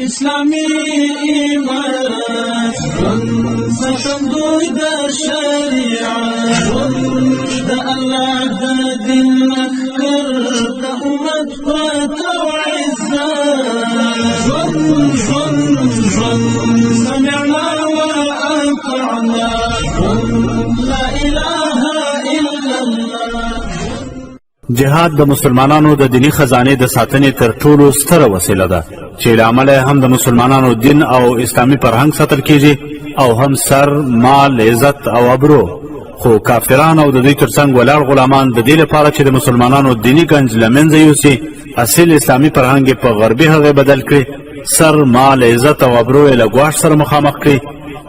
اسلامي امارت ژوند ساتندوی د شریعت، ژوند د الله د دین لښکر، د امت قوت او عزت. ژوند ژوند ژوند، سمعنا واطعنا، ژوند لا اله الا الله. جهاد د مسلمانانو د دیني خزانې د ساتنې تر ټولو ستره وسیله ده چې له امله هم د مسلمانانو دین او اسلامي فرهنګ ساتل کیږي او هم سر، مال، عزت او ابرو. خو کافران او د دوی ترڅنګ ولاړ غلامان د دې لپاره چې د مسلمانانو دیني ګنج له منځه یوسي، اصیل اسلامي فرهنګ یې په غربي هغې بدل کړي، سر، مال، عزت او ابرو یې له ګواښ سره مخامخ کړي،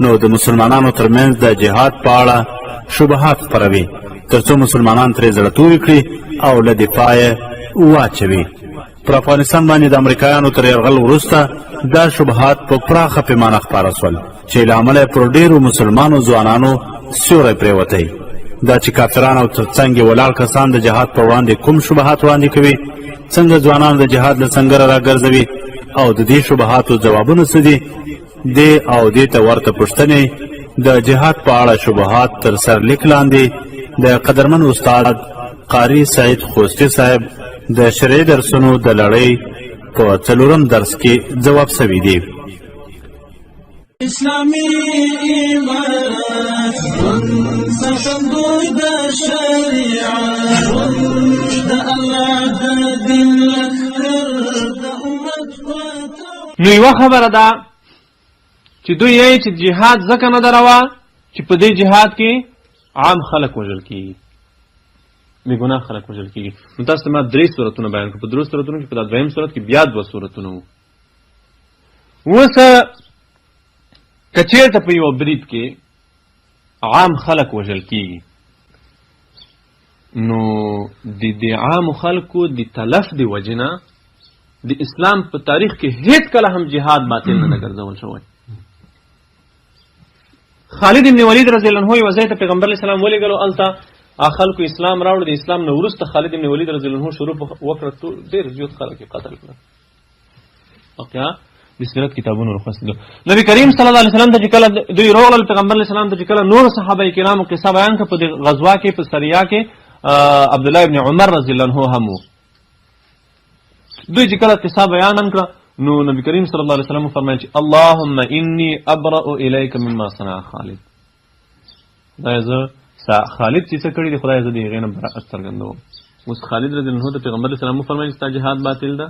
نو د مسلمانانو ترمنځ د جهاد په اړه شبهات خپروي ترڅو مسلمانان ترې زړه توري کړي او له دفاع یې واچوي. پر افغانستان باندې د امریکایانو تر یرغل وروسته دا شبهات په پراخه پیمانه خپاره سول چې له امله یې پر ډېرو مسلمانو ځوانانو سیوری پرېوتی. دا چې کافران او تر څنګ یې ولاړ کسان د جهاد پر وړاندې کوم شبهات وړاندې کوي، څنګه ځوانان د جهاد له سنګره راګرځوي او د دې شبهاتو ځوابونه څه دي، دې او دې ته ورته پوښتنې د جهاد په اړه شبهات تر سرلیک لاندې د قدرمن استاد قاري سعید خوستي صاحب د شرعي درسونو د لړۍ په څلورم درس کې ځواب سوي دي. اسلامي امارت، ژوند ساتندوی د شریعت، ژوند د الله د دین لښکر، د امت قوت. نو یوه خبره ده چې دوی یې چې جهاد ځکه نه ده روا چې په دې جهاد کې عام خلک وژل کېږي، بې ګناه خلک وژل کېږي. نو تاسو ته ما درې صورتونه بیان کړل. په درو صورتونو کې په دا دویم صورت کې بیا دوه صورتونه وو. اوس که چېرته په یوه برید کې عام خلک وژل کېږي، نو د دې عامو خلکو د تلف د وجې نه د اسلام په تاریخ کې هیڅ کله هم جهاد باطل نه ګرځول شوی. خالد ابن ولید رضی الله عنه یو ځای ته پیغمبر علیه السلام ولېږلو، هلته خلکو اسلام راوړ. د اسلام نه وروسته خالد ابن ولید رضی الله عنه شروع وکړه، ډېر زیات خلک یې قتل کړل. واقعا د سیرت کتابونو رخصت دي. نبی کریم صلی الله علیه وسلم ته چې کله دوی روغلل، پیغمبر علیه السلام ته چې کله نور صحابه کرامو قصه بیان کړه، په دې غزوه کې په سریا کې عبد الله ابن عمر رضی الله عنه هم وو. دوی چې کله قصه بیان کړه، نو نبی کریم صلی الله علیه وسلم فرمایل چې اللهم انی ابرأ الیک مما صنع خالد. خدای زه خالد چې څه کړي دي، خدای زه د هغې نه برائت څرګندوم. اوس خالد رضی الله عنه ته پیغمبر علیه السلام وفرمایل چې ستا جهاد باطل ده.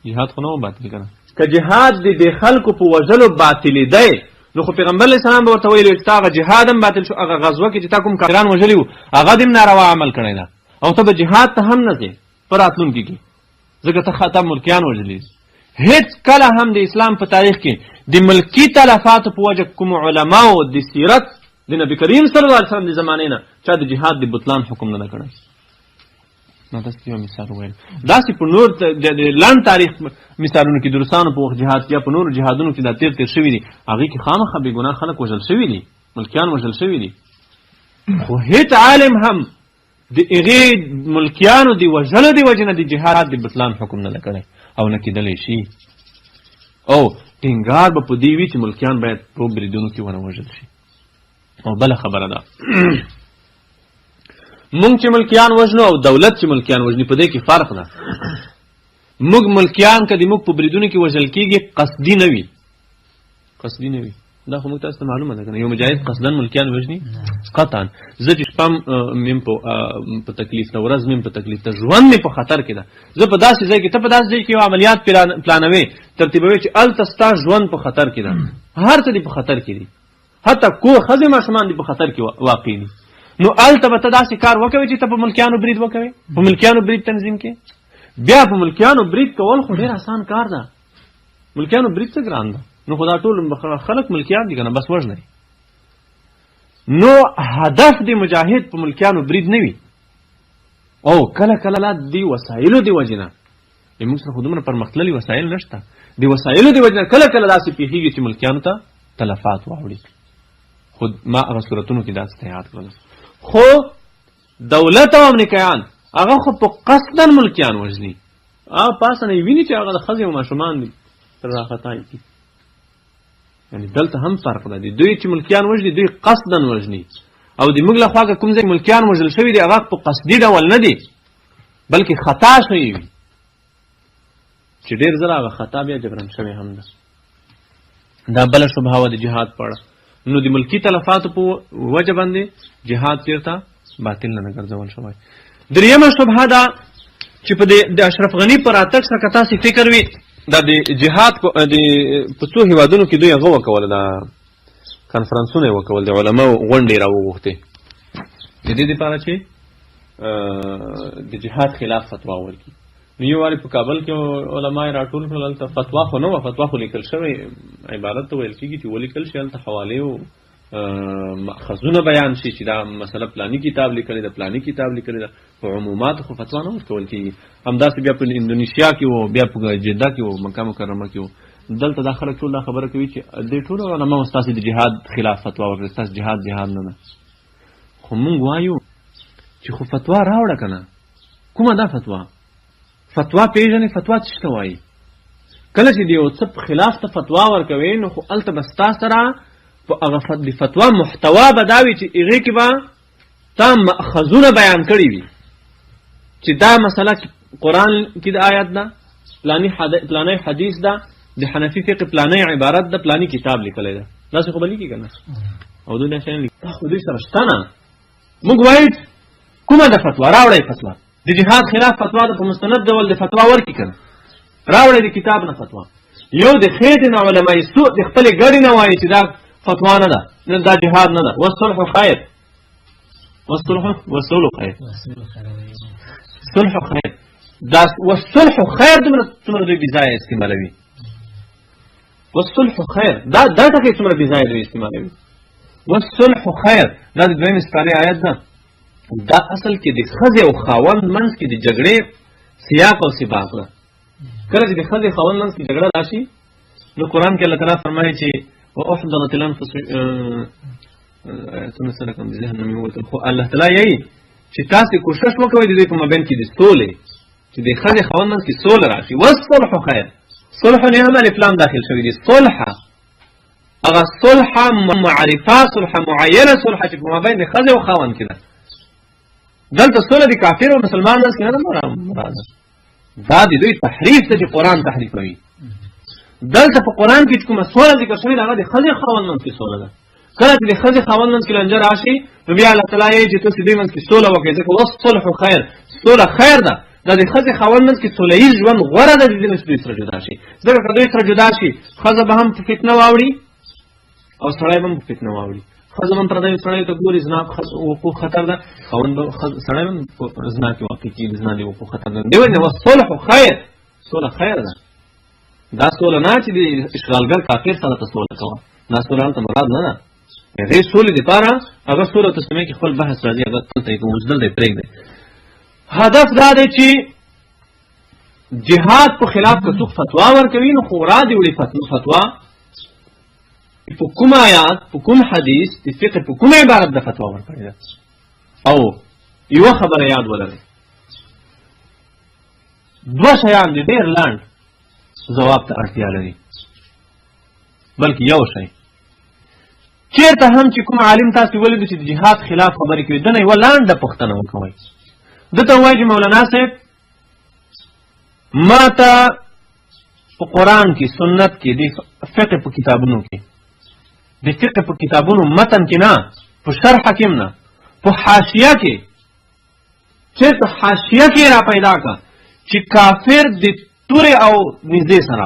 جهاد خو نه و باطل که نه؟ که جهاد د دې خلکو په وژلو باطلېدی، نو خو پیغمبر علیه السلام به ورته ویلي چې ستا هغه جهاد هم باطل شو، هغه غزوه کې چې تا کوم کافران وژلي وو هغه دې هم ناروا عمل کړی ده، او ته به جهاد ته هم نه ځې په راتلونکي کې، ځکه ته خطا ملکیان وژلي. هیڅ کله هم د اسلام په تاریخ کې د ملکی تلفاتو په وجه کوم علماو د سیرت د نبی کریم صلی الله علیه وسلم د زمانې نه چا د جهاد د بطلان حکم نه کړی. ما تاسو ته یو مثال وویل، داسې په نور د لنډ تاریخ مثالونو کې د روسانو په وخت جهاد کې یا په نورو جهادونو کې دا تېر تېر شوي دي، هغې کې خامخا بې ګناه خلک وژل شوي دي، ملکیان وژل شوي دي، خو هیڅ عالم هم د هغې ملکیانو د وژلو د وجې نه د جهاد د بطلان حکم نه کړی او نه کېدلی شي. او ټینګار به په دې وي چې ملکیان باید په بریدونو کې ونه وژل شي. او بله خبره ده، مونږ چې ملکیان وژنو او دولت چې ملکیان وژني په دې کې فرق ده. موږ ملکیان که د موږ په بریدونو کې وژل کېږي قصدي نه وي، قصدي نه وي، دا خو موږ تاسو ته معلومه ده کنه. یو مجاهد قصداً ملکیان وژني؟ قطعا. زه چې شپه مې په تکلیف ده، ورځ مې په تکلیف ده، ژوند مې په خطر کې ده، زه په داسې ځای کې، ته په داسې ځای کې یو عملیات پلانوې، ترتیبوې چې هلته ستا ژوند په خطر کې ده، هر څه دې په خطر کې دي، حتی کور، ښځې، ماشومان دې په خطر کې واقع دي، نو هلته به ته داسې کار وکوې چې ته په ملکیانو برید وکوې، په ملکیانو برید تنظیم کې. بیا په ملکیانو برید کول خو ډېر اسان کار ده، ملکیانو برید څه ګران ده، نو خو دا ټول خلک ملکیان دي که نه، بس وژنئ. نو هدف د مجاهد په ملکیانو برید نه وي، او کله کله لا د وسایلو د وجې نه، موږ سره خو دومره پرمختللي وسایل نشته، د وسایلو د وجې نه کله کله داسې پېښېږي چې ملکیانو ته تلفات واوړي. خو ما هغه صورتونو کې داسې ته یاد کړل. خو دولت او امریکایان هغه خو په قصداً ملکیان وژني، هغه پاسه نه یې ویني چې هغه د ښځې او ماشومان دي، تر راخطا یې کړي. یعنې دلته هم فرق ده. دوی چې ملکیان وژني دوی قصدا وژني، او د موږ لخوا که کوم ځای ملکیان وژل شوي دي هغه په قصدي ډول نه دي بلکې خطا شوي وي، چې ډېر ځله هغه خطا بیا جبران شوې هم ده. دا بله شبهه وه د جهاد په اړه. نو د ملکي تلفاتو په وجه باندې جهاد چېرته باطل نه ګرځول شوی. درېیمه شبهه ده چې په د اشرف غني په راتګ سره که تاسې فکر وي دا د جهاد د په څو هیوادونو کې دوی هغه وکول، دا کانفرانسونه یې وکول، د علماو غونډې یې راوغوښتې د دې دپاره چې د جهاد خلاف فتوا ورکړي. نو یو وارې په کابل کې علما یې راټول کړل، هلته فتوا خو نه وه، فتوا خو لیکل شوې عبارت ته ویل کېږي چې ولیکل شي، هلته حوالې او مأخذونه بیان شي چې دا مسله پلاني کتاب لیکلې ده، پلاني کتاب لیکلې ده. په عموماتو خو فتوا نه ورکول کېږي. همداسې بیا په اندونیشیا کې و، بیا په جده کې و، مکه مکرمه کې و. دلته دا خلک ټول دا خبره کوي چې دې ټولو علماو ستاسې د جهاد خلاف فتوا ورکړې، ستاسې جهاد جهاد نه ده. خو موږ وایو چې خو فتوا راوړه که نه، کومه ده فتوا؟ فتوا پیژنې؟ فتوا څه ته وایي؟ کله چې د یو څه په خلاف ته فتوا ورکوې نو خو هلته به ستا سره په هغه د فتوا محتوا به دا وي چې هغې کې به تا مأخذونه بیان کړي وي چې دا مسله قرآن کې د آیات ده، پلانی حدیث ده، د حنفي فقه پلانی عبارت ده، پلانی کتاب لیکلی ده. داسې خو به لیکي که نه؟ او دوی داسې نه لیکي، دا خو دوی سره شته نه. موږ وایو کومه ده فتوا؟ راوړئ فتوا د جهاد خلاف فتوا ده، په مستند ډول د فتوا ورکړي که نه، راوړئ د کتاب نه فتوا. یو د خېټې نه علماء سوء د خپلې ګډې نه وایي چې دا فتوا نه ده، نه دا جهاد نه ده. والصلح خیر، والصلح والصلح خیر، صلح خیر، دا والصلح خیر دومره څومره دوی بېځایه استعمالوي. والصلح خیر دا دا ټکی څومره بېځایه دوی استعمالوي. والصلح خیر دا د دویمې سپارې آیت ده. دا اصل کې د ښځې او خاوند منځ کې د جګړې سیاق او سباق ده. کله چې د ښځې خاوند منځ کې جګړه راشي نو قرآن کې الله تعالی فرمایي چې واحضرت الانفس آیتونه سره کوم ذهن مې ووتل، خو الله تعالی یې چې تاسې کوشش وکوئ د دوی په مابین کې د سولې، چې د ښځې خاوند منځ کې سوله راشي. والصلح خیر، صلح نه هم الف لام داخل شوی دی. صلح هغه صلح معرفه، صلح معینه، صلح چې په مابین د ښځې او خاوند کې ده. دلته سوله د کافر او مسلمان منځ کې نه ده مراد، دا د دوی تحریف ته چې قرآن تحریفوي. دلته په قرآن کې چې کومه سوله ذکر شوې ده هغه د ښځې خاوند منځ کې سوله ده. کله چې د ښځې خاوند منځ کې لانجه راشي نو بیا الله تعالی یې چې تاسو دوی منځ کې سوله وکړئ، ځکه والصلح خیر، سوله خیر ده. دا د ښځې خاوند منځ کې سوله ییز ژوند غوره ده د دې نه چې دوی سره جدا شي، ځکه که دوی سره جدا شي ښځه به هم په فتنه واوړي او سړی به هم په فتنه واوړي. ښځه به هم پردیو سړیو ته ګوري، زنا وقوع خطر ده، خاوند به سړی به هم په زنا کې واقع کېږي، زنا د وقوع خطر ده. دې وجې والصلح خیر، سوله خیر ده. دا سوله نه چې د اشغالګر کافر سره ته سوله کوه، دا سوله هلته مراد نه ده. هغې سولې دپاره هغه سوله تسلیمۍ کې خپل بحث راځي، هغه دلته یې کوم، اوس دلته یې پرېږدئ. هدف دا دی چې جهاد په خلاف که څوک فتوا ورکوي نو خو را دې وړي فتوا په کوم آیات، په کوم حدیث، د فقه په کوم عبارت د فتوا ورکړې ده. او یوه خبره یاد ولرئ، دوه شیان دي ډېر لنډ ځواب ته اړتیا لري، بلکې یو شی چېرته هم چې کوم عالم تاسې ولید چې د جهاد خلاف خبرې کوي، دنه یوه لنډه پوښتنه وکوئ. ده ته ووایئ چې مولانا صاحب ما ته په قرآن کې، سنت کې، د فقه په کتابونو کې، د فقه په کتابونو متن کې نه، په شرح کې هم نه، په حاشیه کې چېرته حاشیه کې را پیدا کړه چې کافر د تورې او نږدې سره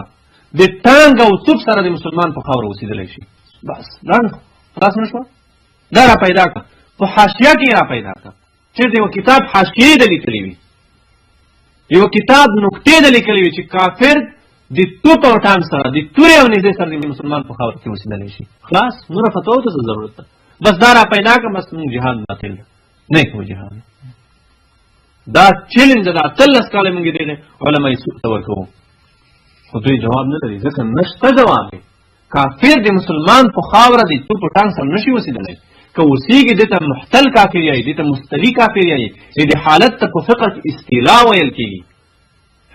د ټانګ او توپ سره د مسلمان په خاوره اوسېدلی شي. بس لنډ خلاص نه شوه. دا را پیدا کړه په حاشیه کې را پیدا کړه، چېرته یو کتاب حاشیې د لیکلی وي، یو کتاب نقطې د لیکلی وي چې کافر د توپ او ټانګ سره د تورې او نږدې سره د مسلمان په خاوره کې اوسېدلی شي. خلاص، نوره فتوا ته څه ضرورت ده؟ بس دا را پیدا کړه، بس موږ جهاد باطل ده، نه کوو جهاد. دا چیلنج ده، 18 کاله موږ دې علماء سوء ته ورکوو، خو دوی جواب نه لري، ځکه نشته جواب دی. کافر د مسلمان په خاوره د توپ او ټانګ سره نشي اوسېدلی. که اوسېږي دې ته محتل کافر یایي، دې ته مستلي کافر یایي، دې حالت ته په فقه کې استیلا ویل کېږي،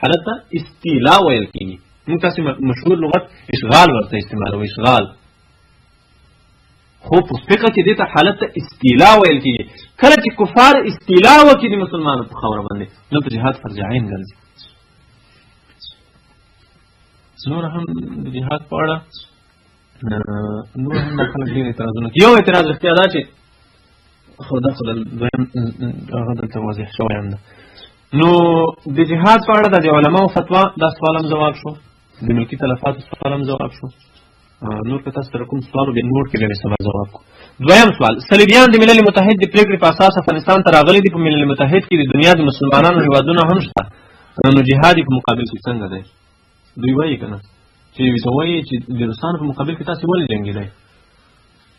حالت ته استیلا ویل کېږي. موږ تاسې مشهور لغت اشغال ورته استعمالوو، اشغال. خو په فقه کې دې ته حالت ته استیلا ویل کېږي. کله چې کفار استیلا وکړي د مسلمانانو په خاوره باندې، نو په جهاد فرض عین ګرځي. نور هم د جهاد په اړه نور هم خلک ډېر اعتراضونه کوي. یو اعتراض رښتیا دا چې خو دا خو دویم هغه دلته واضح شوی هم ده. نو د جهاد په اړه د علماو فتوا، دا سوال هم ځواب شو، د ملکي تلفاتو سوال هم ځواب شو. نور که تاسو سره کوم سوال بیا نور کې به سبا ځواب کو. دویم سوال، صلیبیان د ملل متحد د پرېکړې په اساس افغانستان ته راغلي دي، په ملل متحد کې د دنیا د مسلمانانو هېوادونه هم شته، نو جهاد یې په مقابل کې څنګه دی؟ دوی وایي که نه چې ته وایي چې د روسانو په مقابل کې تاسې ولې جنګېدی؟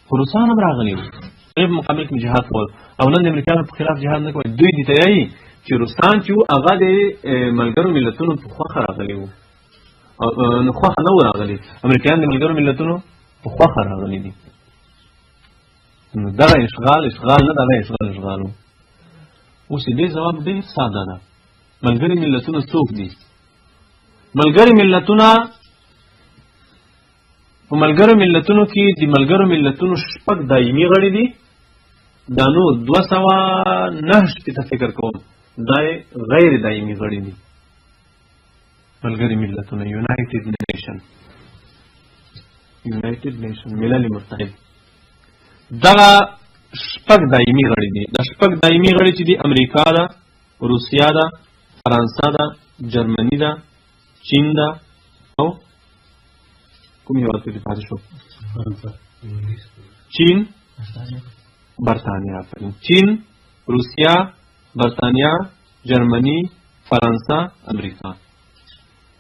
خو روسان هم راغلي وو، په مقابل کې جهاد کول او نن د امریکایانو په خلاف جهاد نه کوي. دوی دې ته وایي چې روسان چې وو هغه د ملګرو ملتونو په خوښه راغلي وو، نو خوښه نه وو راغلي، امریکایان د ملګرو ملتونو په خوښه راغلي دي. نو دغه اشغال اشغال نه، دغه اشغال اشغال و. اوس یې دې ځواب ډېر ساده ده. ملګري ملتونه څوک دي؟ ملګري ملتونه په ملګرو ملتونو کې د ملګرو ملتونو شپږ دایمي غړي دي، دا نور 269 فکر کوم دا غیر دایمي غړي دي. ملګري ملتونه، یونایټډ نیشن، یونایټډ نیشن، ملل متحد، دغه شپږ دایمي غړي دي. دا شپږ دایمي غړي چې دي امریکا ده، روسیا ده، فرانسه ده، جرمني ده، چین ده او کوم هېواد پکې پاتې شو؟ چین، برتانیا. چین، روسیا، برتانیا، جرمني، فرانسه، امریکا،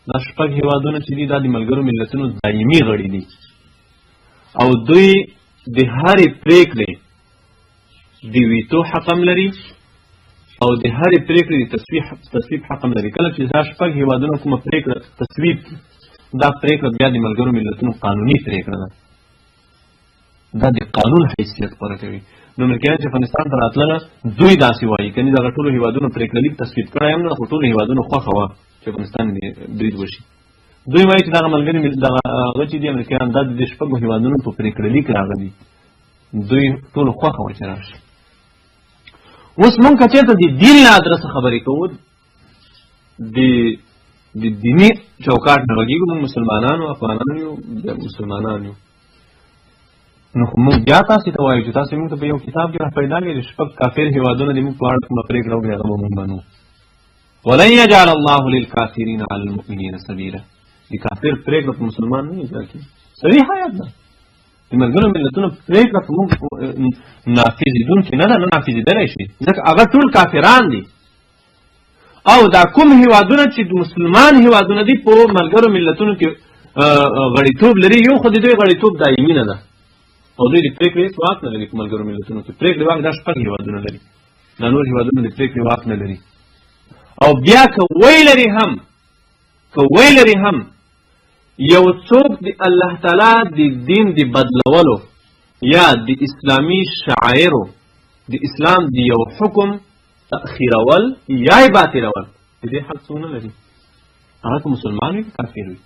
دا شپږ هېوادونه چې دي دا د ملګرو ملتونو دایمي غړي دي او دوی د هرې پرېکړې د ویتو حق هم لري او د هرې پرېکړې د تصویب حق هم لري. کله چې دا شپږ هېوادونه کومه پرېکړه تصویب کړي، دا پرېکړه بیا د ملګرو ملتونو قانوني پرېکړه ده، دا د قانون حیثیت غوره کوي. نو امریکایان چې افغانستان ته راتلله دوی داسې وایي، کني دغه ټولو هېوادونو پرېکړه لیک تصویب کړی هم نه، خو ټولو هېوادونو خوښه وه چې افغانستان دې برید وشي. دوی وایي چې دغه ملګري دغه هغه چې دي امریکایان دا د دې شپږو هېوادونو په پرېکړه لیک راغلي، دوی ټولو خوښه وه چې راشي. اوس مونږ که چېرته د دین له ادرسه خبرې کوو، د دیني چوکاټ نه غږېږو، مونږ مسلمانانو افغانان یو، مسلمانان یو، نو خو مونږ بیا تاسې ته وایو چې تاسې مونږ ته په یو کتاب کې را پیدا کړئ چې شپږ کافر هېوادونه دې مونږ په اړه کومه پرېکړه وکړي، هغه به مونږ منو. ولن يجعل الله للكافرين على المؤمنين سبيلا. د کافر پرېکړه په مسلمان نه اجرا کېږي، صریح آیت ده. د ملګرو ملتونو پرېکړه په موږ نافذېدونکې نه ده، نه نافذېدلی شي، ځکه هغه ټول کافران دي. او دا کوم هېوادونه چې د مسلمان هېوادونه دي په ملګرو ملتونو کې غړیتوب لري، یو خو د دوی غړیتوب دایمي نه ده او دوی د پرېکړې هېڅ واک نه لري. په ملګرو ملتونو کې پرېکړې واک دا شپږ هېوادونه لري، دا نور هېوادونه د پرېکړې واک نه لري. او بیا که ویلري هم، که ویلري هم یو څوک د الله تعالی د دین د بدلولو یا د اسلامي شعائرو د اسلام د یو حکم تأخیرول یا یې باطلول، د دې حق څوک نه لري، هغه که مسلمان وي که کافر وي.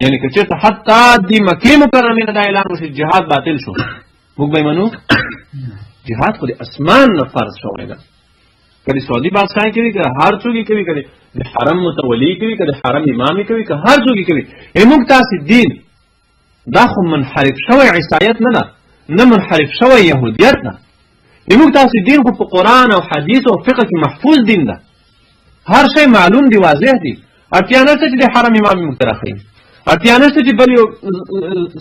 یعنې که چېرته حتی د مکې مکرمې نه دا اعلان وشي جهاد باطل شو، موږ به یې منو؟ جهاد خو د اسمان نه فرض شوی ده، که د سعودي بادشاه کوي، که هر څوک یې کوي، که د حرم متولي کوي، که د حرم امام یې کوي، که هر څوک یې کوي. موږ تاسې دین دا خو منحرف شوی عیسایت نه ده، نه منحرف شوی یهودیت ده. موږ تاسې دین خو په قرآن او حدیث او فقه کې محفوظ دین ده، هر شی معلوم دی، واضح دی. اړتیا نشته چې د حرم امام موږ ته راښیي، اړتیا نشته چې بل یو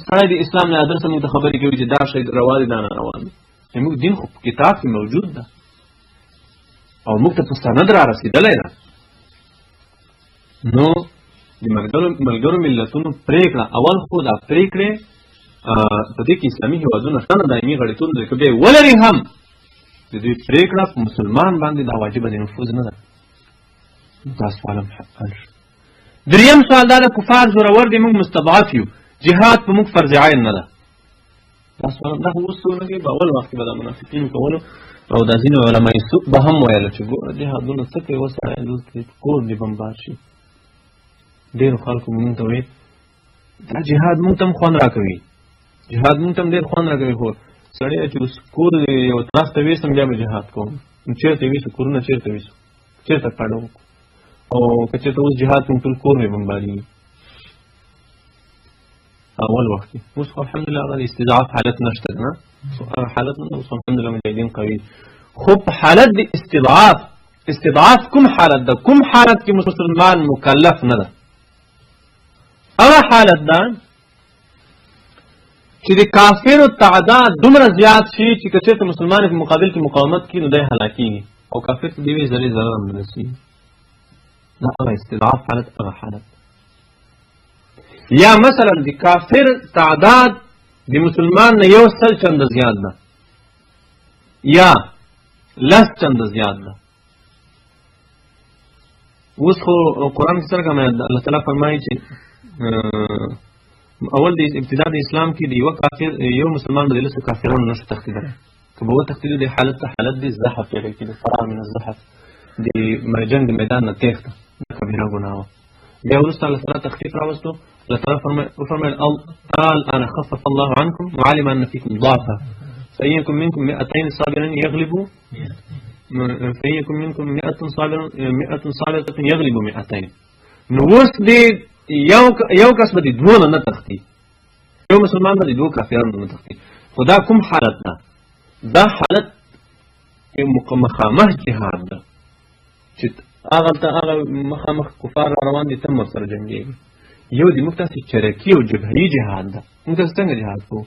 سړی د اسلام له ادرسه موږ ته خبرې کوي چې دا شی روا دی دا ناروا دی. موږ دین خو په کتاب کې موجود ده او موږ ته په سند را رسېدلی ده. نو د ملګرو ملتونو پرېکړه، اول خو دا پرېکړې په دې کې اسلامي هېوادونه شته نه دایمي غړیتوب لري، که بیا یې ولري هم د دوی پرېکړه په مسلمان باندې دا واجبه د نفوذ نه ده. دا سوال هم حل شو. دریم سوال دا ده، کفار زورور دي، موږ مستضعف یو، جهاد په موږ فرض عین نه ده. دا سوال دا خو اوس څه ونه کوي، په اول وخت کې به دا منافقینو کولو او دا ځینې علماء سوء به هم ویل چې ګوره جهادونه څه کوي، وسړی دلته کور دې بمبار شي. ډېرو خلکو مونږ ته ویل دا جهاد مونږ ته هم خوند راکوي، جهاد مونږ ته هم ډېر خوند راکوي، خو سړی چې اوس کور یو طرف ته ویسم بیا به جهاد کوم، نو چېرته ویسو کورونه، چېرته ویسو، چېرته کډه وکړو؟ او که چېرته اوس جهاد کوم ټول کور مې بمبارېږي. اول وخت کې اوس خو الحمدلله هغه د استضعاف حالت نشته که نه، هغه حالت نه، اوس الحمدلله مجاهدین قوي. خو په حالت د استضعاف، استضعاف کوم حالت ده؟ کوم حالت کې مسلمان مکلف نه ده؟ هغه حالت ده چې د کافرو تعداد دومره زیات شي چې که چېرته مسلمان په مقابل کې مقاومت کوي نو دی هلاکېږي او کافر ته د یوې ذرې ضرر هم نه رسېږي. دا هغه استضعاف حالت، هغه حالت. یا مثلا د کافر تعداد د مسلمان نه 100 چنده زیات ده یا 10 چنده زیات ده. اوس خو قرآن کې څرګنده ده، الله تعالی فرمایي چې اول د ابتدا د اسلام کې د یو کافر یو مسلمان به د لسو کافرانو نه شو تښتېدلی، که به وتښتېدو د حالت ته حالت د زحف ویل کېږي، فرار من الزحف، د جنګ د میدان نه تېښته، دا کبیره ګناه وه. بیا وروسته الله تعالی تخفیف راوستو، الله تعالی وفرمایل الآن خفف الله عنكم وعلم أن فيكم ضعفا فإن يكن منكم 200 صابرين يغلبوا، فإن يكن منكم 100 صابرة يغلبوا 200. نو اوس دې یو کس به د دوو نه نه تښتي، یو مسلمان به د دوو کافرانو نه تښتي. خو دا کوم حالت ده؟ دا حالت مخامخ جهاد ده چې هغلته هغه مخامخ کفار را روان دي، ته هم ورسره جنګېږي. یو د موږ تاسې چرکي او جبههيي جهاد ده. موږ تاسې څنګه جهاد کوو؟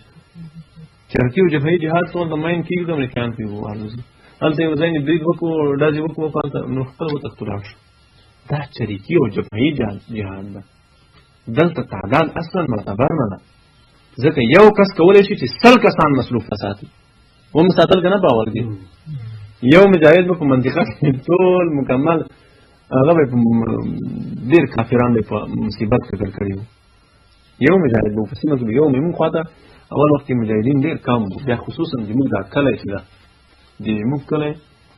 چرکي او جبههيي جهاد کوو، هلته ماین کېږدو، امریکایان پرې والوځي، هلته یو ځای برید وکړو، ډزې وکړو، هلته نو خپل وتښتو لاړ شو. دا چریکي او جبههيي جهاد ده. دلته تعداد اصلا معتبر نه ده، ځکه یو کس کولی شي چې 100 کسان مصروف وساتي، ومې ساتل که نه باور دي. یو مجاهد به په منطقه کې ټول مکمل هغه به ډېر کافران به په مصیبت ککړ کړي وو. یو مجاهد به په سیمه کې یو موږ خواته اول وخت کې مجاهدین ډېر کم وو، بیا خصوصا د موږ دا کلی چې ده، د موږ کلی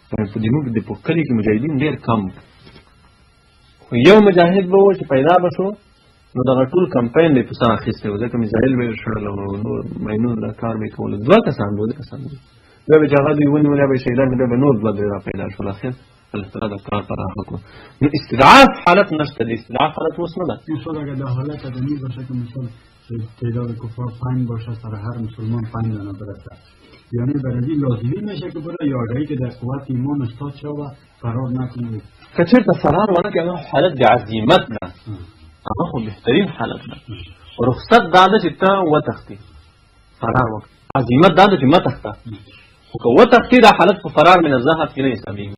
په د موږ د په کلي کې مجاهدین ډېر کم وو. خو یو مجاهد به و چې پیدا به شو نو دغه ټول کمپاین به یې په سر اخیستی و، ځکه میزایل به یې شړل او نور ماینونه دا کار به یې کولو. دوه کسان به وو، کسان به بیا به چې هغه دوی ونیول، بیا به یې شهیدان کړل، بیا به نور دوه درې را پیدا شول. اخر الله تعالی دا کار پراخه کړو. نو استضعاف حالت نشته، د استضعاف حالت اوس نه ده. مثال اگر در حالت ادمی باشه که مثال تعداد کفار 5 باشه، سر هر مسلمان 5 دانه برسه، یعنی برای لازمی میشه که برای یادایی که در قوت ایمان استاد شوه فرار نکنه. که چېرته فرار ونه کړي هغه حالت د عزیمت ده، هغه خو بهترین حالت ده. رخصت دا ده چې ته وتښتې، فرار وکړه. عزیمت دا ده چې مه تښته، خو که وتښتې دا حالت په فرار من الزحف کې نه حسابېږي.